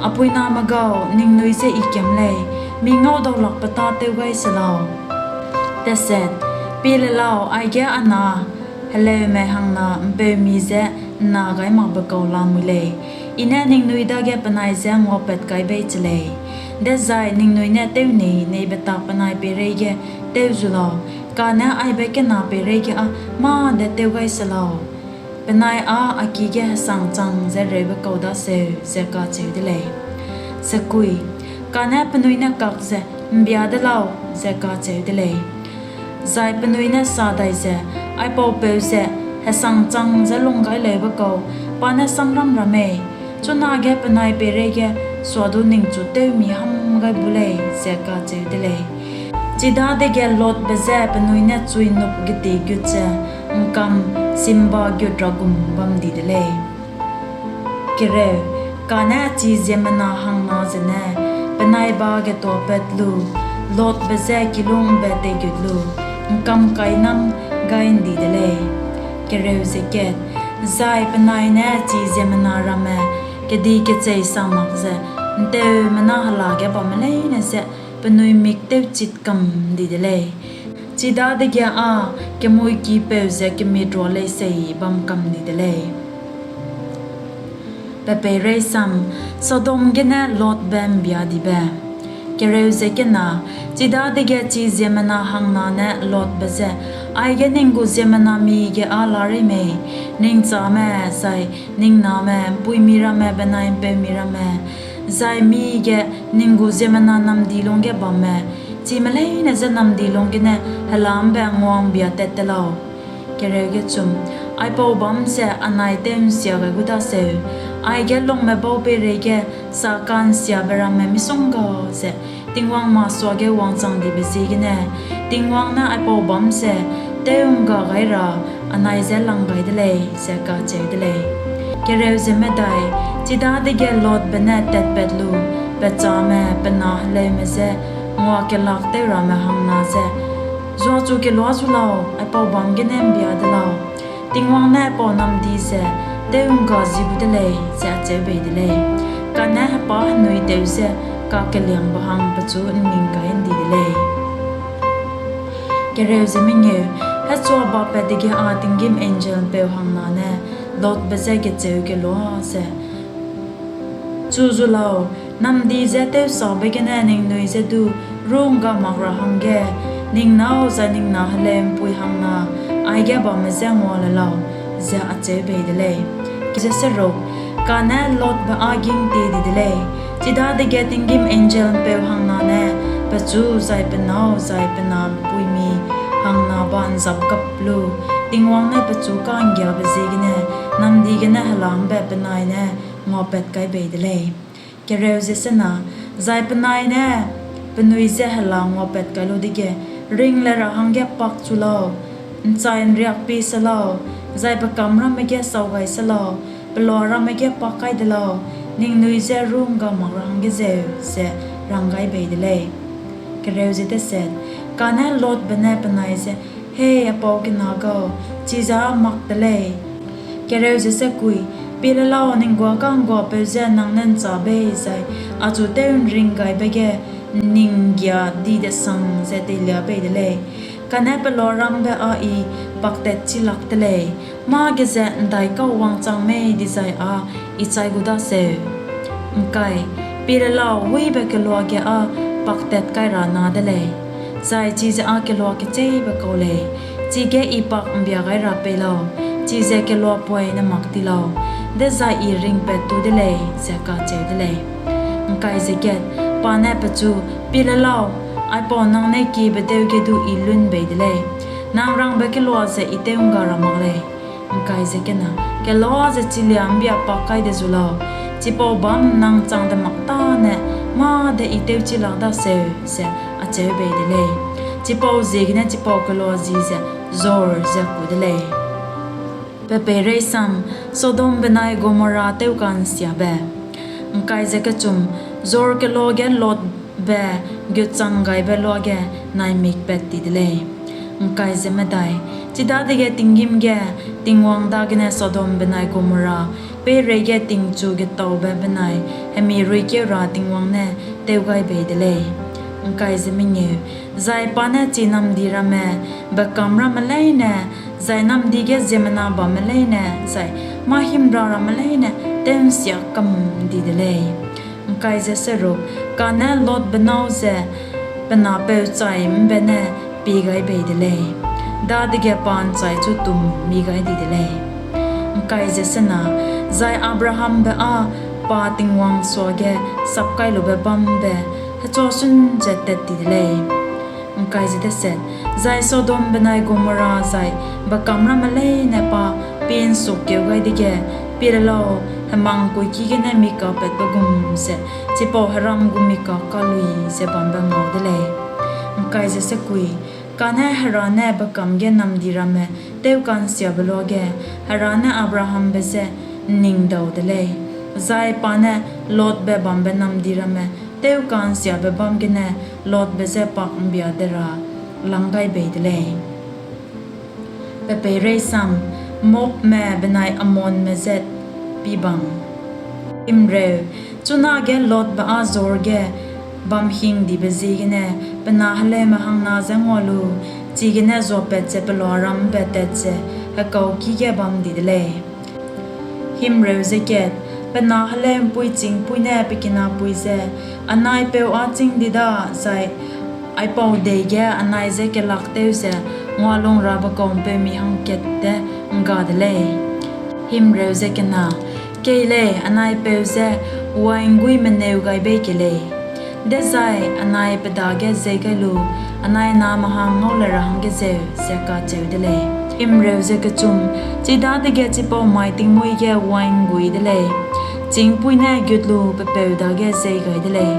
A puiname gau, ningnui je I kiam lei, mi ngaudaulakbe tâ tew gai se lau. Teset, pie le lau, aige a na heleume hangna ’mpeumi je ’nna gai makbe kau lamui lei, I ne ningnui dage penai je nguapat kai bei che lei, dezai ningnui ne tewnei neibe tak penai peireige tew zu lau, kane aibe kena peireige â mâ de tew gai se lau, penai â a ki ge hesang chang ze reube kau daseu, ze kacheu de lei. Sekui, kane penui ne kak ze, ’Mbia de lau, ze kacheu de lei. Zai penui ne sa dai ze, Aipaupeu ze hesang chang ze lung gai leube kau pa ne samram ra mei? Chunage penai peireige suadu ningchu tewmi ham gai bu lei, ze kacheu de lei. Chidadege Lotbe je penui ne chui nup geti gut ze ’ngkam simba gut ra gum bam di de lei. Kereu, kane chi ziemmena hangna zene penai ba getuapat lu, Lotbe je kilûng ’mbe teigut lu, ’ngkam kainam gai ’ndi de lei. Kereu ze kat, zai penai ne chi ziemmena ramme kedi kechei sa mak ze ’nteumena hela ge bamme leine je penui mik tewchit kam ’ndi de lei; chidadege â kemuikipeu ze kemitrua leisei bam kam di de lei. Pe peireisam, Sodom gene Lotbe ’mbia dibe. Kereu ze kena, chidadege chi ziemmena hangna ne Lotbe je, Aige ning gu ziemmena mige â larei mei, ning chame, zai ning name, ’mpuimi ramme benai ’mpeumi ramme, zai mige ning gu ziemmena namdi lungge bamme, chime leine je namdi lung gene hela ’mbe ngua'mbia tat te lau? Kereu ge chum, aipau bâm ze anai tew'nsia gai gu daseu, aige lungme bau peireige sa ka'nsiabe ramme misongga ze Tingwang masuage wangchang dibe ziegene, Tingwang ne aipau bâm ze tew'ngga gai ra anai je lang gai de lei, ze kacheu de lei. Kereu ze medai, chidadege Lotbe ne tatpat lu, pe chame, pe na heleume je nguakelak tew ramme hangna ze, Zuachu kelua zu lau, aipau bâm gene ’mbia de lau, Tingwang ne aipau namdi ze tew'ngga zi gu de lei, ze acheu bei de lei. Kane hepâ henui tew ze kakeliangbe hang pechu ’nning gai ’ndi de lei. Kereu ze mengeu, hechua bapat dege â tinggîm angel'mpeu hangna ne Lotbe je gecheu kelua ze, Chu zu lau, namdi je tewsabe gene ningnui je du rû'ngga mak ra hangge ning nâu zai ning na heleu'mpui hangna aige bamme je ngua le lau, ze acheu bei de lei. Ze seruk, kane Lotbe â gîngtie di de lei; chidadege tinggîm angel'mpeu hangna ne pechu zai pe nâu zai pe na ’mpuimi hangna ba ’nzap gap lu, Tingwang ne pechu ka'nggiabe ziegene namdi gene hela ’mbe penai ne nguapat kai bei de lei. Kereu ze sena, zai penai ne penui je hela nguapat kai lu dege, Ring le ra hangge pak chu lau, ’nchai ’nriak pie se lau, zai pe kam ramme ge sau gai se lau, peloa ramme ge pak kai de lau, ningnui je rû'ngga mak ra hangge zeu, ze rang gai bei de lei. Kereu ze deset, kane Lotbe ne penai je, Hei, aipau kena gau, chize â mak te lei. Kereu ze sekui, pie le lau, ning guâ ka'ngguapeu je nang ne ’nchâ bei zai achu tew'nringgaibe ge ning ’nggia di-desang ze teilia bei de lei; kane peloa rambe â I paktatchi lak te lei, mâ geze ’ndaikau wangchang mei dizai â I chai gu daseu. ’Ngkai, pie le lau, huîbe keloa ge â paktat kai ra na de lei, zai chize â keloa kecheîbe kau lei, Chige I pak ’mbia gai ra pei lau, chize keloa poine mak ti lau, dezai I ringpat tu de lei, ze kacheu de lei. Pa ne pechu, Pie le lau, aipau nang ne kiebe deu ge du I lun bei de lei; nang rangbe keloa ze I tew'ngga ra mak lei. Keloa ze chilia ’mbia pak kai de zu lau, chipau bâm nang chang de mak tâne mâ de I tewchi lak daseu, ze acheu bei de lei. Chipauziegene chipau keloa ji ze Zoar ze ku de lei. Sodom benai Gomorra Tewka'nsiabe Zoar keloa ge Lotbe gutchanggaibe luage naimik pat ti de lei. Chidadege tinggîm ge Tingwang dagene Sodom benai Gomorra peireige tingchu getaube benai hemi ruikeu ra Tingwang ne tew gai bei de lei. Zai pa ne chi namdi ramme, bekâm ramme leine, zai namdi ge ziemmena bamme leine, zai mâ-hîmra ramme leine tew'nsia kam ’ndi de lei. Kane Lotbe nâu ze pe napeu chai ’mbene pie gai bei de lei; dadege pa ’nchaichu tum mi gai di de lei. Zai Abrahambe â pa Tingwang suage sapkailube bâm ’mbe hechuasun ze tat ti de lei. Zai Sodom benai Gomorra zai bekâm ramme leine pa pie'nsukkeu gai dege, pie le lau, hemang ’ngkuiki gene mi kapatbe gum ze chipau heram gu mi kaka'nlui ze bambe ngau de lei. Kane Hera ne bekâm ge namdi ramme tewka'nsiabe luage Hera ne Abrahambe je ’nningdau de lei, zai pa ne Lotbe bambe namdi ramme tewka'nsiabe bâm gene Lotbe je pak ’mbia de ra lang gai bei de lei. Moabme benai Amonme Zat Pibang Chunage Lotbe â Zoar ge bamhingdibe ziegene pe na heleume hangna je ngua lu, chigene zuapat ze peloaram ’mbe tat ze hekâuki ge bam di de lei. Pe na heleu'mpui chîngpui ne pe kinapui je, Anai peu â chîng di da, zai aipau dei ge anai je kelak tew ze ngualungrabe kau ’mpeumi hangkat de ’ngga de lei. Kei lei, anai peu je wain guî meneu gai bei kei lei, dezai anai pe dage jei gai lu anai name hang ngau le ra hangge zeu, ze kacheu de lei. Chidadege chipau mai tingmuî ge wain guî de lei; chîngpui ne gut lu pe peu dage jei gai de lei,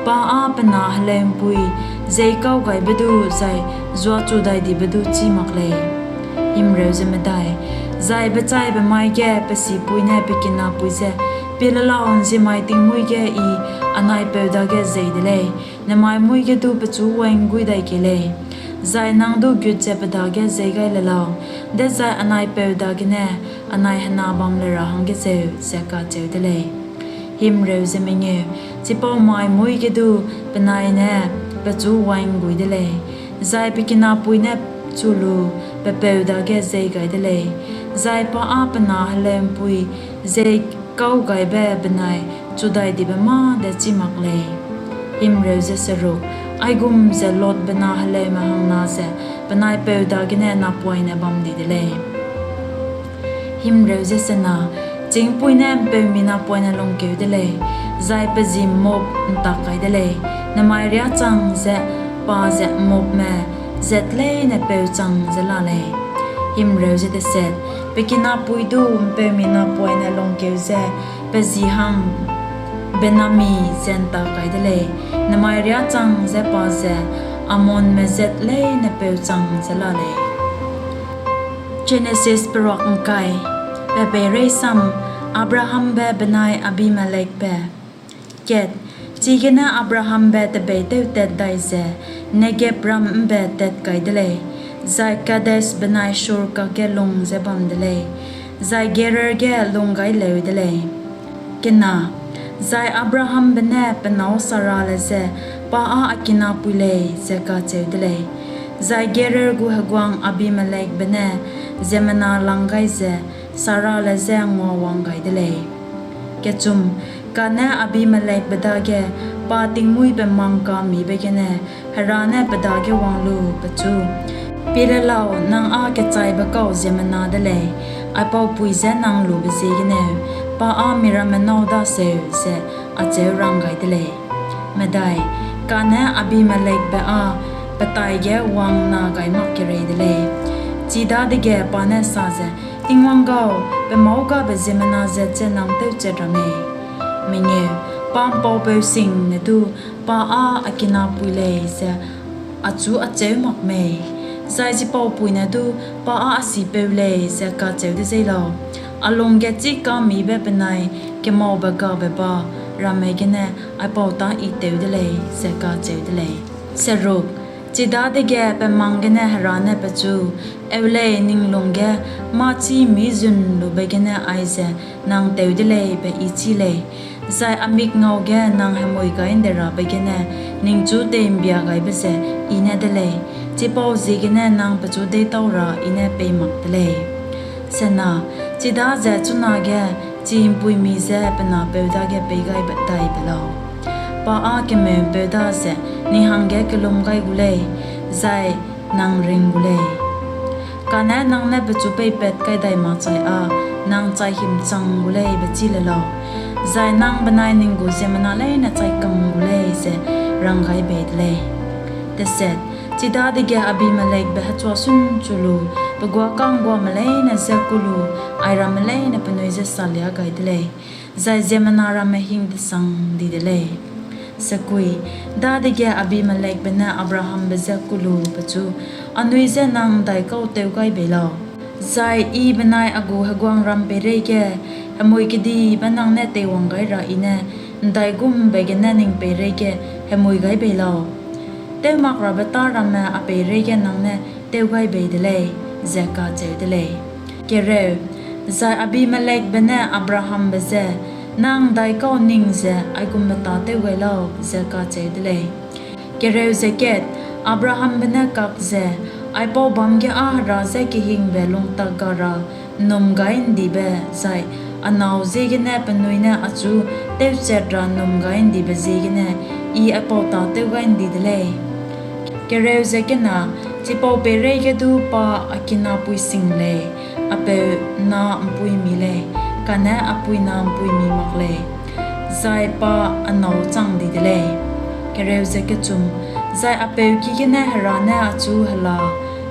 pa â pe na heleu'mpui jeikâugaibe du zai zuachudaidibe du chî mak lei. Zai bechaibe mai ge pe sipui ne pe kinapui je, Pie le lau, ’nzimai tingmuî ge I anai peu dage jei de lei; nemai muî ge du pechu wain guî dai kei lei, zai nang du gut ze pe dage jei gai le lau, dezai anai peu dagene anai hena bam le ra hangge zeu, ze kacheu de lei. Chipau mai muî ge du penai ne pechu wain guî de lei, zai pe kinapui ne chu lu pe peu dage jei gai de lei, zai pa â pe na heleu'mpui jeikâugaibe benai chudaidibe mâ de chî mak lei. Aigum ze Lotbe na heleume hangna ze penai peu dagene napoine bam di de lei. Chîngpui ne ’mpeumi napoine lungkeu de lei, zai pe ji Moab ’ntak kai de lei; nemai riâ chang ze pa ze Moabme Zat leine peu chang ze la lei. Pe kinapui du ’mpeumi napoine lungkeu ze pe ji hang Benammi ze ’ntak kai de lei; nemai riâ chang ze pa ze Amonme Zat leine peu chang ze la lei. Jenesis Peruak ’Ngkai Abrahambe benai Abimelekbe Chigene Abrahambe tebeîtewtat dai ze Negebram ’mbe tat kai de lei, zai Kades benai Shur kakge lung ze bam de lei, zai Gerar ge lung gai leu de lei. Zai Abrahambe ne pe nâu Sarale je, Pa â a kinapui lei, ze kacheu de lei. Zai Gerar gu heguang Abimelekbe ne ziemmena lang gai ze Sarale je nguawang gai de lei. Kane Abimelekbe dage pa tingmuî pe mangka'mmibe gene Hera ne pe dage wang lu pechu, Pie le lau, nang â kechaibe kau ziemmena de lei, aipau pui je nang lube ziegeneu, pa â miramme nâu daseu, ze acheu rang gai de lei. Kane Abimelekbe â pe taige wang'nna gai mak kerei de lei; chidadege pa ne sa ze, Tingwang gau, pe mâugabe ziemmena zat ze nang tewchat ra mei? Pa ’mpaupeu sing ne du, Pa â a kinapui lei, ze achu acheu mak mei? Zai chipau pui ne du, Pa â a sipeu lei, ze kacheu de zeî lau? A lung ge chîka'mmibe benai kemaube gabe ba ramme gene aipau tâ I tew de lei, ze kacheu de lei. Chidadege pe mang gene Hera ne pechu, Eu lei, ning lungge mâ-chî mî zunlube gene aize nang tew de lei be I chî lei, zai a mikngau ge nang hemui gai ’nderabe gene ningchu tei'mbia gaibe ze I ne de lei; chipau ziegene nang pechu deîtau ra I ne pei mak te lei. Chidaze chunage chi ’mpuimi je pe napeu dage pei gai dai be lau, pa â kemeu'mpeu daze ning hangge kellum gai gu lei, zai nang ring gu lei; kane nang ne pechu peipat kai dai makchai â nang chai himchang gu lei be chî le lau, zai nang benai ning gu ziemmena leine chai kam gu lei, ze rang gai bei de lei. Chidadege Abimelekbe hechuasûn chu lu, pe guâ ka'ngguame leine je kû lu, airamme leine penui je salia gai de lei, zai ziemmena ramme hing-desang di de lei. Dadege Abimelekbe ne Abrahambe je kû lu pechu, Anui je nang ’ndaikau tew gai bei lau? Zai I benai a gu heguangram peireige hemui kedibe nang ne teiwang gai ra I ne ’ndaigumbe gene ning peireige hemui gai bei lau? Tewmakrabe tâ ramme a peireige nang ne tew gai bei de lei, ze kacheu de lei. Zai Abimelekbe ne Abrahambe je, Nang ’ndaikau ning ze aigumbe tâ tew gai lau? ze kacheu de lei. Abrahambe ne kak ze, Aipau bâm ge â Hera je kehingbe lungtak ga ra ’nnumgai'ndibe zai a nâu ziegene penui ne achu tewchat ra ’nnumgai'ndibe ziegene I aipau tâ tew gai ’ndi de lei. Chipau peireige du pa a kinapui sing lei, a peu na ’mpuimi lei, kane a pui na ’mpuimi mak lei, zai pa a nâu chang di de lei. Zai a peu ki gene Hera ne achu hela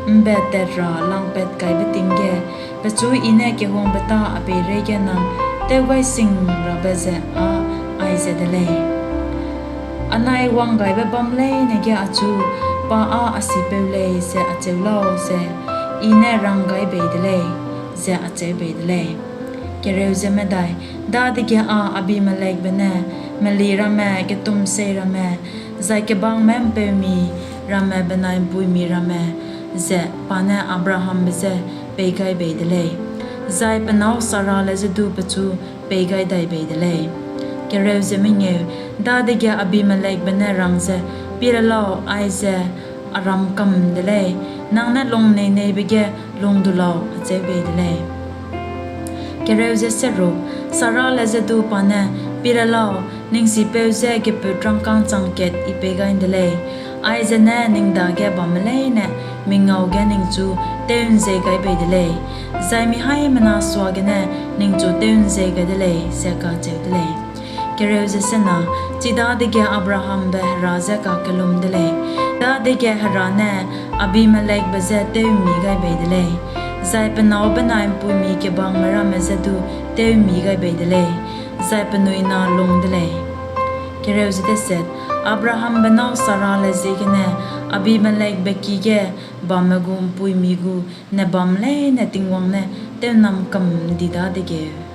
’mbe tat ra langpat kaibe ting ge, pechu I ne kehungbe tâ a peireige nang tewgaising rabe ze â aize de lei: ‘Anai wanggaibe bâm leine ge achu, “Pa â a sipeu lei,” ze acheu lau ze I ne rang gai bei de lei, ze acheu bei de lei. Dadege â Abimelekbe ne meli ramme, getumsei ramme, zai kebangme ’mpeumi ramme benai ’mpuimi ramme ze pa ne Abrahambe je pei gai bei de lei, zai pe nâu Sarale je du pechu pei gai dai bei de lei. Dadege Abimelekbe ne rang ze, “Pie le lau, aize a ram kam de lei; nang ne lungnei-neibe ge lung du lau,” acheu bei de lei. Sarale je du pa ne, “Pie le lau, ning sipeu je gepût rangkâng chang kat I pei gai ’nde lei; aize ne ning dage bamme leine mikngau ge ningchu tew'nzei gai bei de lei, zai mi haîmena suagene ningchu tew'nzei gai de lei,” ze kacheu de lei. Chidadege Abrahambe Hera je kakellum de lei; dadege Hera ne Abimelekbe je tew'mmi gai bei de lei, zai pe nâu benai ’mpuimi kebangme ramme je du tew'mmi gai bei de lei, zai penui na lung de lei. Abrahambe nâu Sarale ziegene Abimelekbe ki ge bamme gu ’mpuimi gu nebâm leine Tingwang ne tew'nnam kam ’ndi dadegeu.